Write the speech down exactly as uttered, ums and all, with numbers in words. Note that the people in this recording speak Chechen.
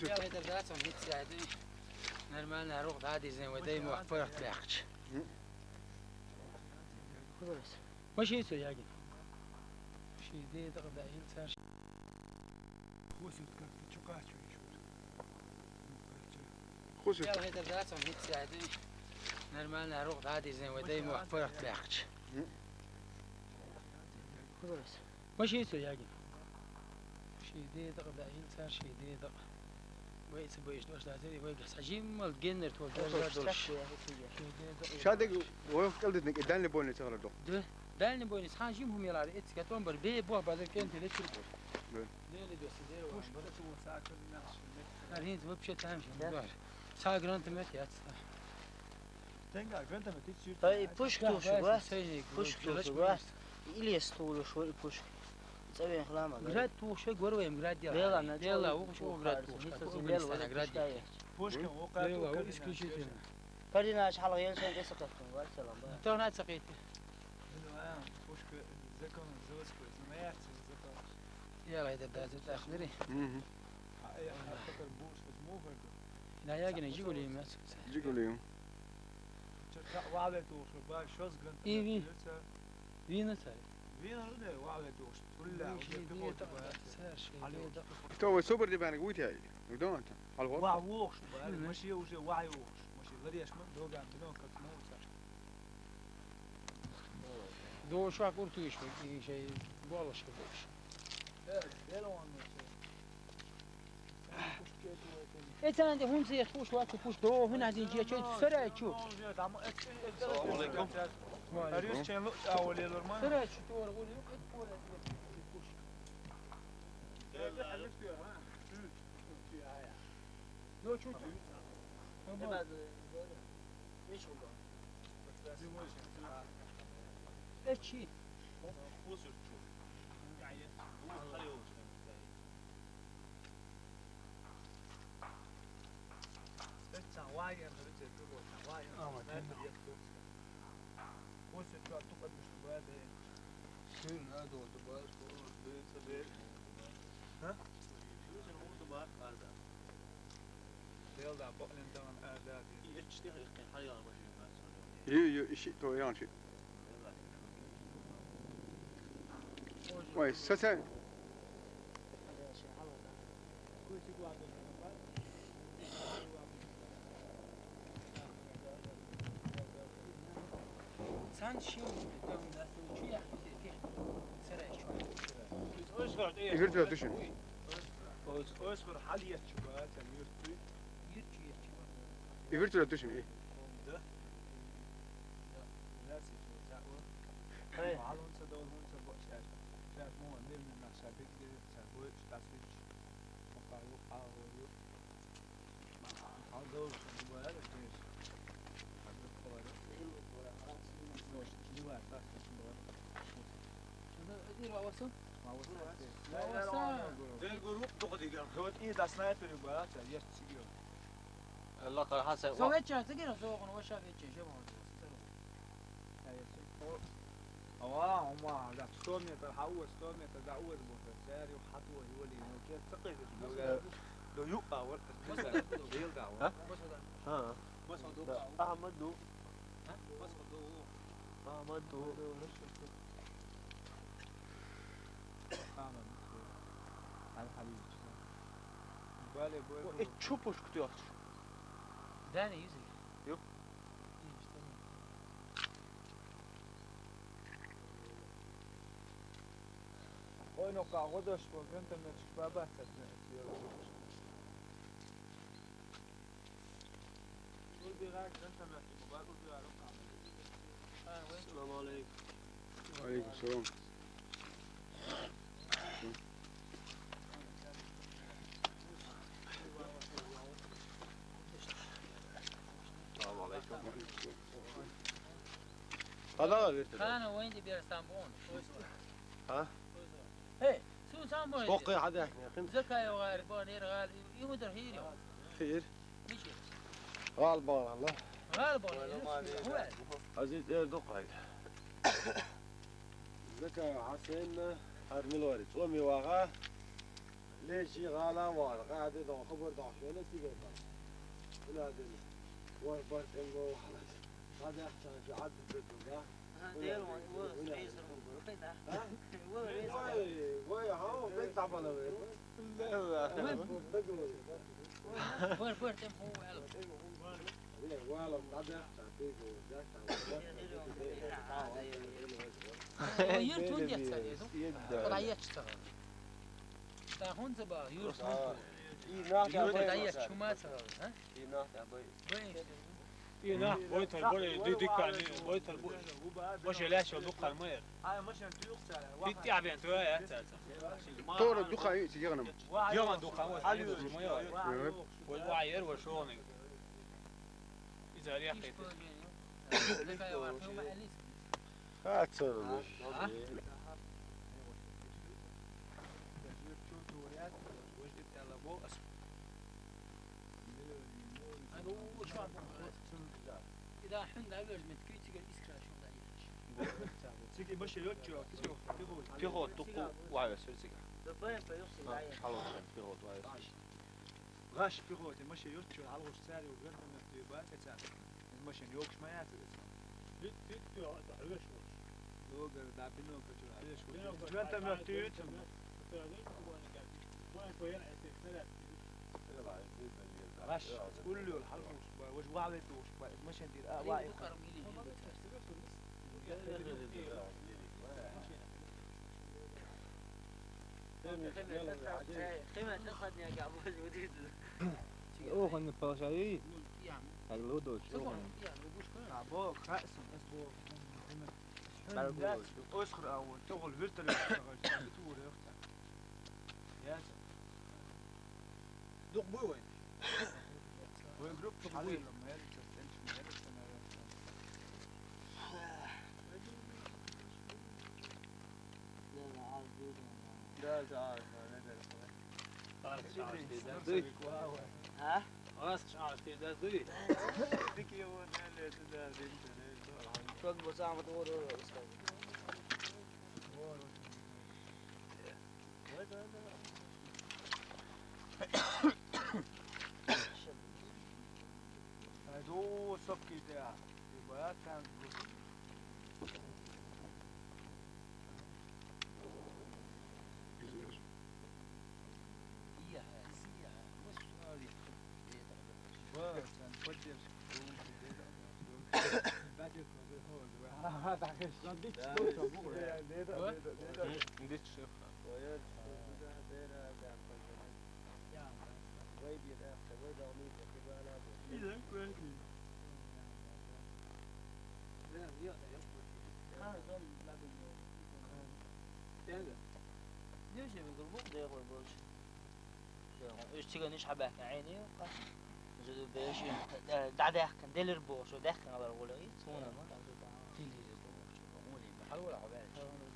Яла хӀетар дац, хӀинца яхьи. Нормально, рухӀ дӀадизна, вай дай мохк паргӀат баьккхича. Машин со ягина. Ши де дакъа даил цар. Хусит как-то чукачу ещё. Хусит. Яла хӀетар дац, хӀинца яхьи. Нормально, рухӀ дӀадизна, вай дай мохк паргӀат баьккхича. Машин со ягина. Ши де дакъа даил цар, ши де дакъа. Вай ца баьш дош дазари, вай гас хьажимал геннер тол даза долаш. Ши де дакъа. Шадег вай кӀалдитниг дальнобойный цахара ду. Да, дальнобойный сан жим хӀума ялар, эцга томбар, бе бох базар кентеле чурбур. Да. Дели доси, дели ва. Аринт вообще там же, да. Са гранатомет яц. Тенга, гранатомет, ты чё? Ай, пушка тушуга. Пушка тушуга. Или стулуш, ой, пушка. ЦӀавен хлама. Град тухуш, гор ваем град дела. Дела, на дела, дела, ухуш, ухуш, град тухуш. Пушка, о, дела, исключительно. Кардинал хьалга ел шен эсэ каткан, ва салам, ба. Тохна цакъити. Пушка, закон заводской, знаменательный закон. Яла хӀетар дац, тахлири. Мгм. А, э, а, пакар буш, вот муфар. Да, ягина, жигули мас. Жигули. Чё, ка-, вале тушуба, шос гранатомет. И ви-, вина цари. Вина, ну да, вале туш. Тулля, уже пехота, ба. Кто вы, собор дебанг, вы тяй? Ну да, это. Алгор. Ва вохш, ба, маши уже ва вохш. Маши лареш ман, доган, бидон, как муца. До шак уртуш, и шей болаш, болаш. Э, дело он, ну, Эцан де хунзе хушва ку куш до хун азин жече сарай чу. Салам алейкум. Ва алейкум. Сарай чу тор гули кат пола. Но чу. Эчи. Ю, ю, иши то ян ши. Ой, сесе. Сан шин дом да су чу я. Сарай чу. Вертолет düşün. Оз, оз хор хал ячу ба, тан юрту. Вертолет düşün. Да. Да. Ласи чу, са о. Эй. Алон са дол, он са бо, шаш. Шаш мо, мир, мир, на шабик, де, са бо, штас бич. Пока ю, а, ю. Ава, ама, да, сто метр, хьауа, сто метр, да, уаз бохе, цари, хьатуа, юли, ну, ке, цакъи, до юкъа, вар, дел да, вар. Ха? Ахмад ду. Ахмад ду. Ахмад ду. Аль-Хабиб. Бале, бой. Э, чупуш кутёхч. Дани, изи. Ю. Ой, ну ка, годош, по грантам, значит, баба, так, значит, я. السلام عليكم. وعليكم السلام. السلام عليكم. هذا غير ترى. Хана венди берстан бон. ها؟ Эй, су сам бон. Сколько حدا هنا؟ خمس. Закай гар бон ир гар, и мудр хири. خير. Мичи. غالبا والله. غالبا. هو. عزيز، إيه، دقيق. زكا حسين، هاد ملوري، صومي واغا. ليش يغالى وارغ؟ قاعد يدور خبر داخل ولا تقدر. ولا دل. وربط إنه خلاص. هذا يحتاج عدد بدل. Ина, бойтар, бойтар, ди-, диккани, бойтар, бо-, бо-, бо-, бошалаьш дукха ма яр. Ай, машин туюкъ цара. Итти абен туя, я, цара. Тора дукха ю, цигернам. Яма дукха, ва, ма яр. Ва, ва, ер, ва, шоник. Изар яхит. Хацар. إذا حن دعوة المتكي تقدر إسكرا شو دعوة. Цига машин йоцчу, кисо, пехот. Пехот дукха вай сер цига. Хало машин пехот вай. Гаш пехот машин йоцчу, алгъуш цари угар там бака цар. Машин йокш ма яц. Бит, бит, бит, хавеш ваш. Догар да бинокль чу хавеш ваш. Бинокль. Чуан там йоттуют. Ваш уллул халкъ, ваш валет, ваш машин дир, а, вай. Охан палшари. Ай лодоч. Або, красный, або. Баргу. Оскар, а вот, то гол вертолёт, то гол, то гол, то гол. Ясно. Дук буй вай. Вай группа шалила, моя лица, стенч, моя лица, моя лица. Да, да, да, да, да. Ха? Аз чаш тида дуй. Дики его, да, да, да, да. Как бы сам вот, вот, вот, вот. Айду, сопки да. Ибаят там. Ия, ия, вот, а, ведь. Ба, там поддержка. Леш, эгер бу дегъур болуш. Уьш цига ниш хьабаьхкина Ӏийни, зуду беш, да, да, даьхкина, делир бохуш, даьхкина алар гӀули, и цунна ма. Делир бохуш, гӀули, хьалвала хьабаьхкина.